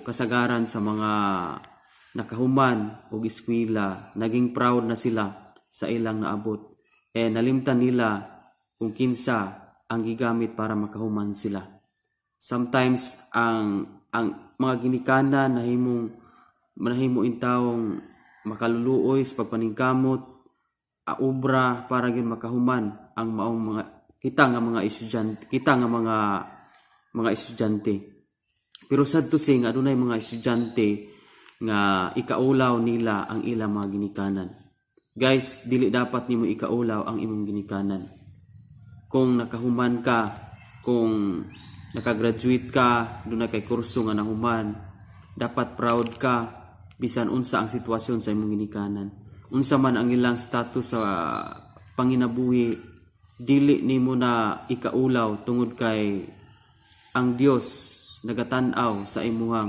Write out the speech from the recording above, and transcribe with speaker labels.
Speaker 1: kasagaran sa mga nakahuman og eskwela, naging proud na sila sa ilang naabot. Eh nalimtan nila kung kinsa ang gigamit para makahuman sila. Sometimes ang mga ginikanan nahimong manahimo intawong makaluluoy sa pagpaningkamot, obra para gyud makahuman ang maong mga kita nga mga estudyante, kita nga mga estudyante. Pero sad to say nga adunay mga estudyante nga ikaulaw nila ang ilang mga ginikanan. Guys, dili dapat nimo ikaulaw ang imong ginikanan. Kung nakahuman ka, kung nakagraduate ka, duna kay kurso nga nahuman, dapat proud ka bisan unsa ang sitwasyon sa imong ginikanan. Unsa man ang ilang status sa panginabuhi, dili nimo na ikaulaw tungod kay ang Dios nagatan-aw sa imuhang